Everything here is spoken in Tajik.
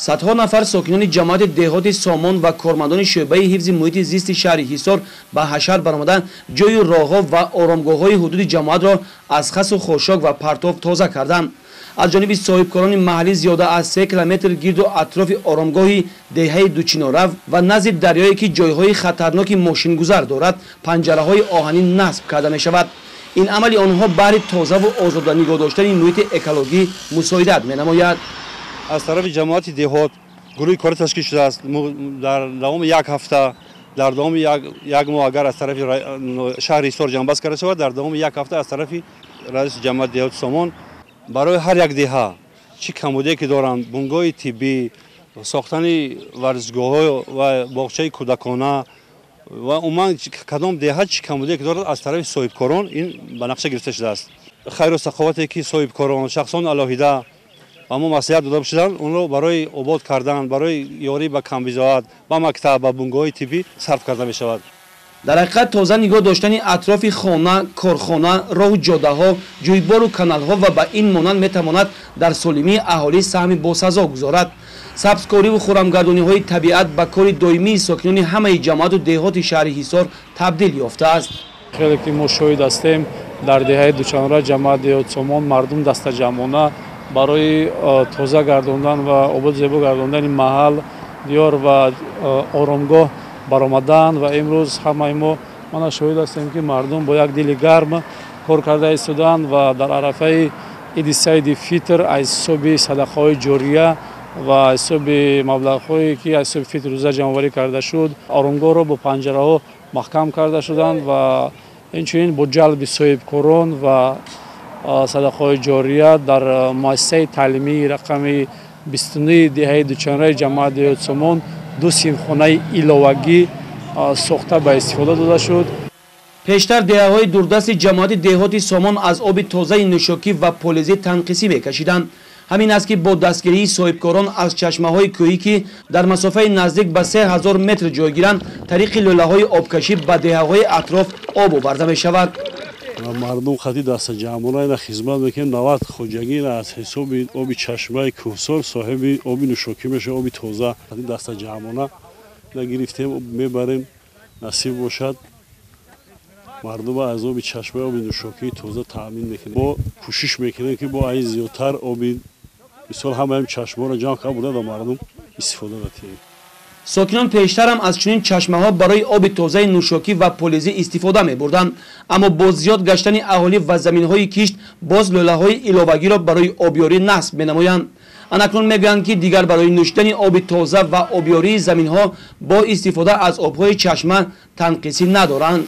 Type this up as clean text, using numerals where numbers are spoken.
Садҳо нафар сокинони ҷамоати деҳоти Сомон ва кормандони шӯъбаи ҳифзи муҳити зисти шаҳри Ҳисор ба ҳашар баромада ҷойи роҳҳо ва оромгоҳҳои ҳудуди ҷамоатро аз хасу хошок ва партов тоза карданд. Аз ҷониби соҳибкорони маҳаллӣ зиёда аз 3 километр гирду атрофи оромгоҳи деҳаи Дучинорав ва назди дарёе ки ҷойҳои хатарноки мошингузар дорад, панҷараҳои оҳанӣ насб карда мешавад. Ин амали онҳо баҳри тозаву озода нигоҳ доштани муҳити экологӣ мусоидат менамояд. Аз тарафи ҷамоати деҳот гурӯҳи корӣ ташкил шудааст. Дар давоми як ҳафта, дар давоми як моҳ агар аз тарафи шаҳри Ҳисор ҷамъбаст карда шавад, дар давоми як ҳафта аз тарафи раиси ҷамоати деҳоти Сомон барои ҳар як деҳа чӣ камбудие ки доранд, бунгоҳи тиббӣ, сохтани варзишгоҳҳо ва боғчаи кӯдакона ва умуман кадом деҳа чӣ камбудие ки дорад, аз тарафи соҳибкорон ин ба нақша гирифта шудааст. Хайру саховате ки соҳибкорон, шахсон алоҳида ба мо маслиҳат дода шуданд, онро барои обод кардан, барои ёрӣ ба камбизоат, ба мактаб, ба бунгоҳҳои тиббӣ сарф карда мешавад. Дар ҳақиқат тоза нигоҳ доштани атрофи хона, корхона, роҳу ҷодаҳо, ҷӯйбору каналҳо ва ба ин монанд метавонад дар солимии аҳолӣ саҳми босазо гузорад. Сабзкориву хӯрамгардониҳои табиат ба кори доимии сокинони ҳамаи ҷамоату деҳоти шаҳри Ҳисор табдил ёфтааст. Хеле ки мо шоҳид ҳастем, дар деҳаи Дучанора, ҷамоати деҳоти Сомон, мардум дастаҷамъона барои тоза гардондан ва обод зебо гардондани маҳал, диёр ва оромгоҳ баромаданд ва имрӯз ҳамаи мо мана шоҳид ҳастем, ки мардум бо як дили гарм кор карда истоданд ва дар арафаи иди Саиди Фитр аз ҳисоби садақаҳои ҷория ва ҳисоби маблағҳое ки аз ҳисоби фитр рӯза ҷамъоварӣ карда шуд, оромгоҳро бо панҷараҳо маҳкам карда шуданд ва инчунин бо ҷалби соҳибкорон ва садақаҳои ҷория дар муассисаи таълимии рақами 29 деҳаи Дучанраи ҷамоати деҳоти Сомон ду синфхонаи иловагӣ сохта ба истифода дода шуд. Пештар деҳаҳои дурдасти ҷамоати деҳоти Сомон аз оби тозаи нӯшокӣ ва полезӣ танқисӣ мекашиданд. Ҳамин аст ки бо дастгирии соҳибкорон аз чашмаҳои кӯҳӣ, ки дар масофаи наздик ба 3000 метр ҷойгиранд, тариқи лӯлаҳои обкашӣ ба деҳаҳои атроф об оварда мешавад. Мардум хати дастаҷамъона ина хизмат мекунем. 90 хоҷагӣ аз ҳисоби оби чашмаи кӯҳсор соҳиби оби нӯшокӣ мешавад, оби тоза. Хати дастаҷамъона ина гирифтем, мебарем, насиб бошад, мардум аз оби чашмаи оби нӯшокии тоза таъмин мекунем. Мо кӯшиш мекунем, ки бо ай зиёдтар оби мисол ҳамаи чашмаҳоро ҷамъ карда буда ба мардум истифода батиҳем. Сокинон пештарам аз чунин чашмаҳо барои оби тозаи нӯшокӣ ва полезӣ истифода мебурданд, аммо бо зиёд гаштани аҳолӣ ва заминҳои кишт боз лӯлаҳои иловагиро барои обёрӣ насб менамоянд. Анакнун мегӯянд, ки дигар барои нӯшидани оби тоза ва обёрии заминҳо бо истифода аз обҳои чашма танқисӣ надоранд.